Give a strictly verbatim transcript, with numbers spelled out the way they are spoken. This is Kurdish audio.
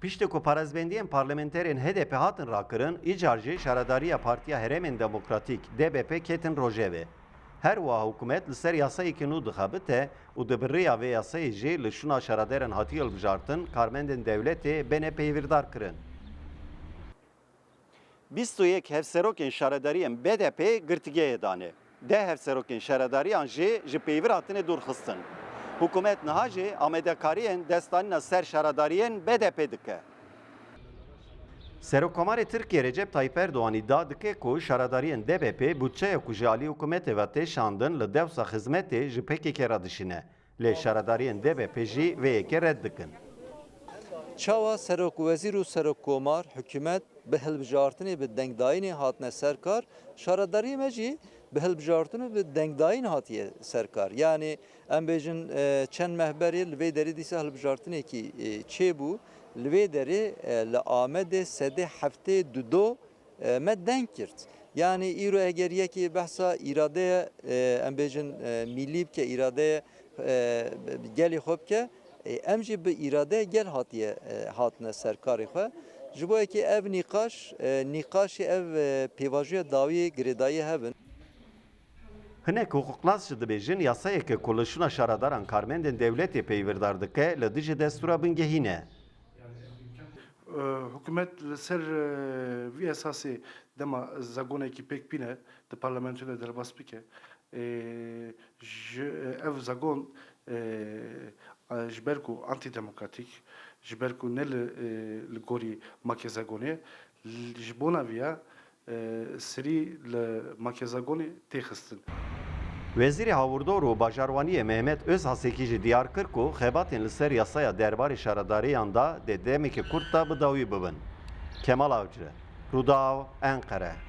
Piştî ku parêzbendiyên parlamenterên H D P hatin rakirin, îcar jî şaredariya Partiya Herêmên Demokratîk, D B P, ketin rojevê. Her wiha hikûmet li ser yasayekî nû dixebite û di bi riya vê yasayê jî li şûna şaredarên hatî hilbijartin karmendên dewletê bêne peywîrdar kirin. Bîst û yek hevserokên şaredariyên B D P girtîgehê dane. Deh hevserokên şaredariyan jî ji peyvî hatine dûrxistin. Hikûmet niha jî amadekariyên destdanîna ser şaredariyên B D P dike. Serokkomarê Tirkiyê Recep Tayyip Erdogan îdia dike ku şaredariyên D B P budçeya ku ji alî hikûmetê ve tê şandin li dewsa xizmetê ji P K K re dişîne. Lê şaredariyên D B P jî vê yekê red dikin. Çawa serokwezîr û serokkomar, hikûmet bi hilbijartinê bi dengdayînê hatine ser kar, şaredariyê me jî bi hilbijartin û bi dengdayîn hatiye ser kar. Yanî em bêjin, e, çend meh berê li vê derê dîsa hilbijartinekî, e, çêbû, li vê derê, e, li Amedê sedê heftê du do e, me deng girt. Yanî îro eger yekê behsa îradeye, e, em bêjin, e, mîlî bike, îradeye, e, gelê xwe bike, e, em jî bi îradeya gel hatiye, e, hatine ser karê xwe. Ji bo yekê ev nîqaş, e, nîqaşê ev, e, pêvajoya dawiyê girêdayî hev in. Hinek hiqûqnas jî dibêjin yasayeke ku li şûna şaredaran karmendên dewletê peywîrdar dike, li dijî destûra bingehîn e. E, hikûmet li ser, e, vî esasê dema zagonekî pêk bîne, di parlamentoyê de derbas bike, e, ji, ev zagon, e, e, ji ber ku antîdemokratîk, ji ber ku ne li, e, li gorî makê zagonê, l-, ji bona vî ya, e, serî li makê zagonê tê xistin. Wezîrê Hawirdor û Bajarwaniyê Mehmet Ozhasekî jî diyar kir ku xebatên li ser yasaya derbarê şaredariyan de dê demeke kurt de bi dawî bibin. Kemal Avcı, Rûdaw, Enqere.